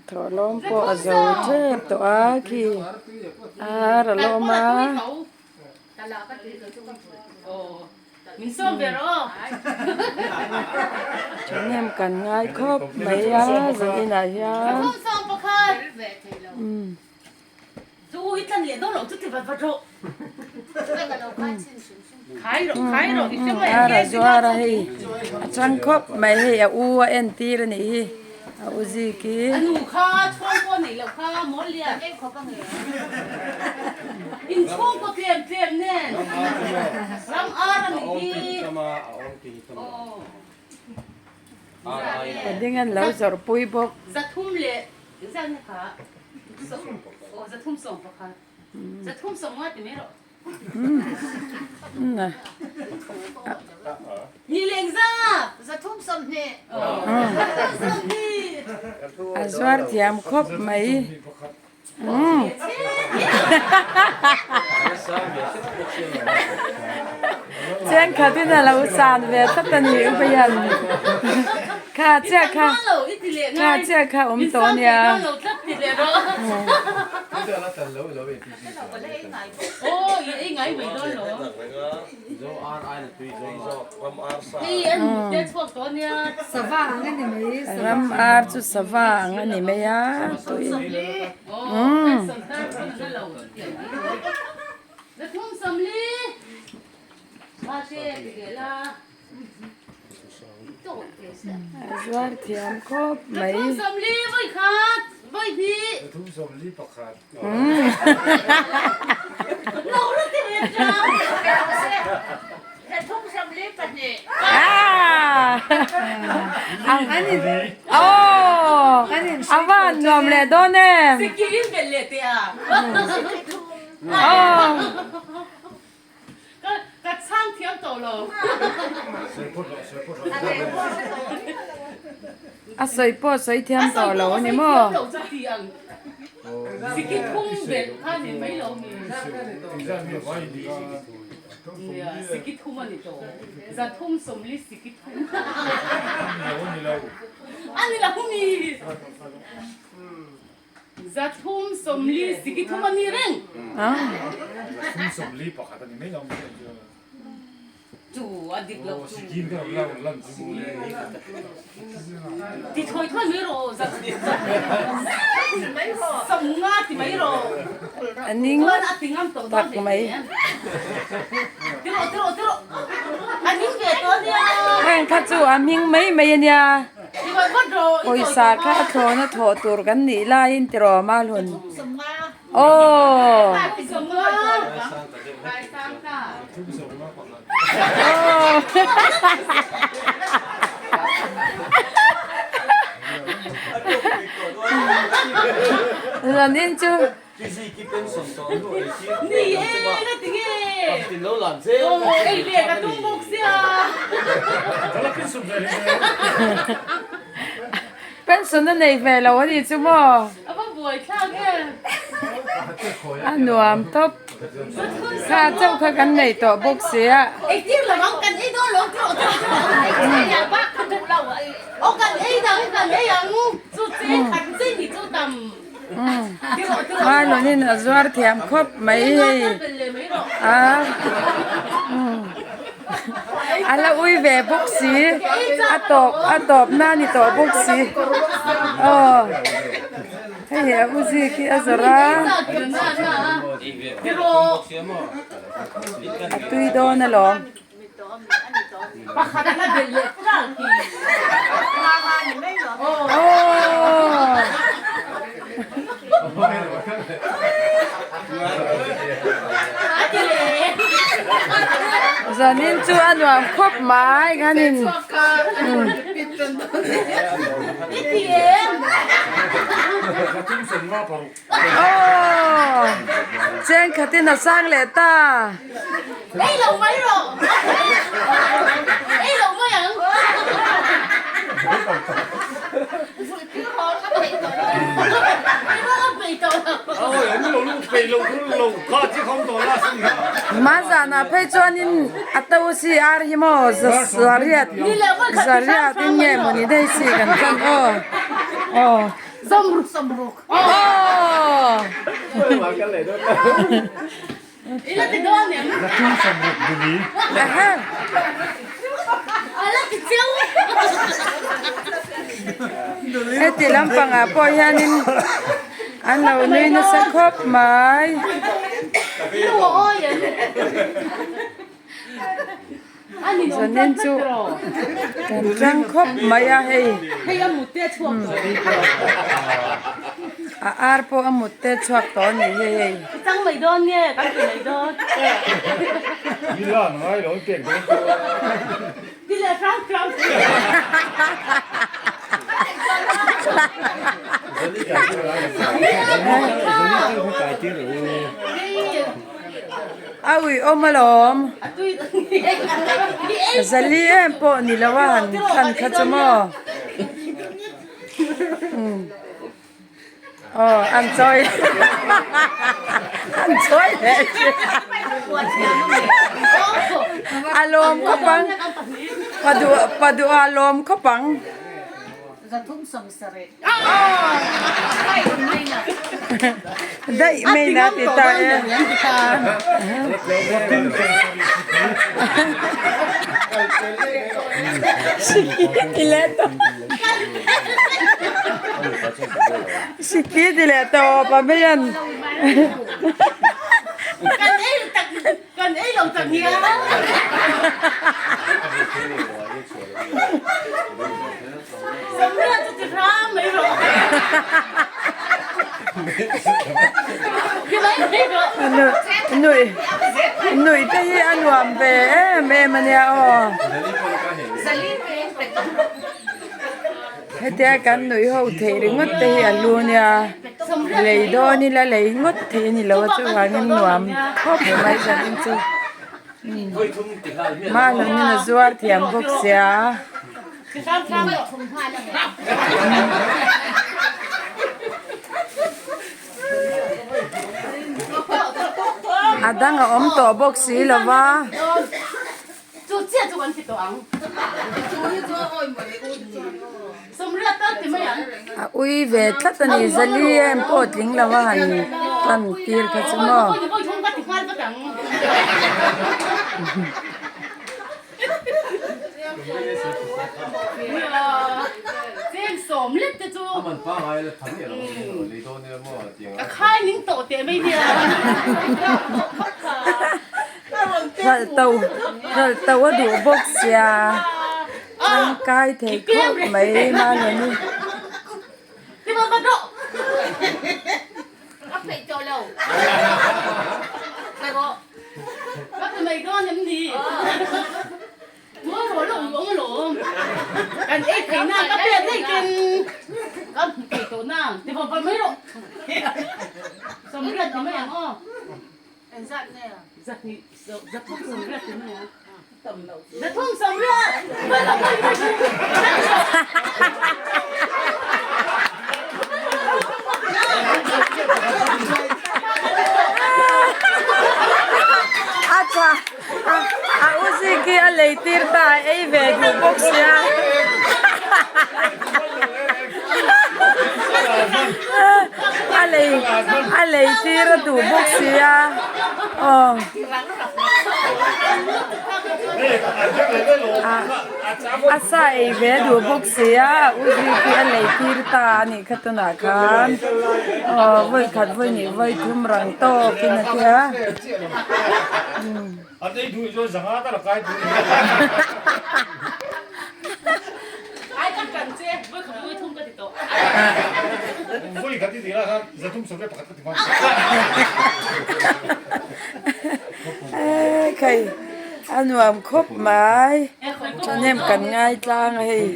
Thawhlawm pawh a zo tep tawh a khi ar a lawm a. Thahnem kan ngai khawp mai a zaninah hian. Ar a zuar a hei a chang khawp mai hei a u a entir a nih hi a u zik hi. Padding an lo zawrh pui bawk. A zuar thiam khawp mai. Chengkhatin a lo san ve tlat a ni Upahian kha chiah kha kha chiah kha awm tawh a nia. Ram ar chu sava ang a ni mai a tui umm. A zuar thiam khawp mai. A van nuam leh dawn em? A sawi pawh a sawi thiam tawh lo a ni maw? A ning tak mai. Heng kha chu a hming mai mai a nia. Pawisa kha a thlawna thawh tur kan nih laiin tiraw Malhun? Aw! Zanin chu Pension a nei ve lo a ni chu maw? A nuam tawp. Kha chauh kha kan nei tawh bawk sia. Hmailawnin a zuar thiam khawp mai hei a a la ui ve bawk si a tawp a tawp na ni tawh bawk si aw hei a u zik hi a zawrh a a tui dawn alawm. Zanin chu a nuam khawp mai khanin Aw chengkhatin a sang leh ta. Ei lo mai rawh. Ei lo mai ang. Hma zanah phei chuanin a to si ar hi maw zariat zariat in nge mawni daih si kan chan aw aw. Aw! Aha! Heti lampangah pawh hianin an lo nui nasa khawp mai. Zanin chu kan tlang khawp mai a hei a ar pawh a mut te chhuak tawh a nih hi hei. A uiawm alawm. Zali em pawh ni lo a han than kha chu maw. Aw an chawi an chawi leh thin a lawm khawp ang pa duh a lawm khawp ang. Daih mai na ti ta e. Siki ti leh tawp a mai an. Nuih nuih te hi a nuam ve em em a nia aw. Hetia kan nuih ho theih ringawt te hi a lu nia lei dawn ila lei ngawt theih a ni lo a chuvangin nuam khawp mai zanin chu. Mahni a zuar thiam bawk sia. A dang a awm tawh bawk si lo va. A ui ve tlat a ni zali em pawh tling lo a han tan tir kha chu maw. Hralh to hralh to a duh bawk sia tangkai thei khawp mai mahni. A tha a u ziki a lei tir ta a ei ve duh bawk sia. A lei a lei tir a duh bawk sia aw. A sa ei ve a duh bawk sia a u ziki a lei tir ta a nih kha tunah khan aw vawi khat vawi hnih vawi thum rang tawkin a tia. Khai a nuam khawp mai thahnem kan ngai tlang a hei.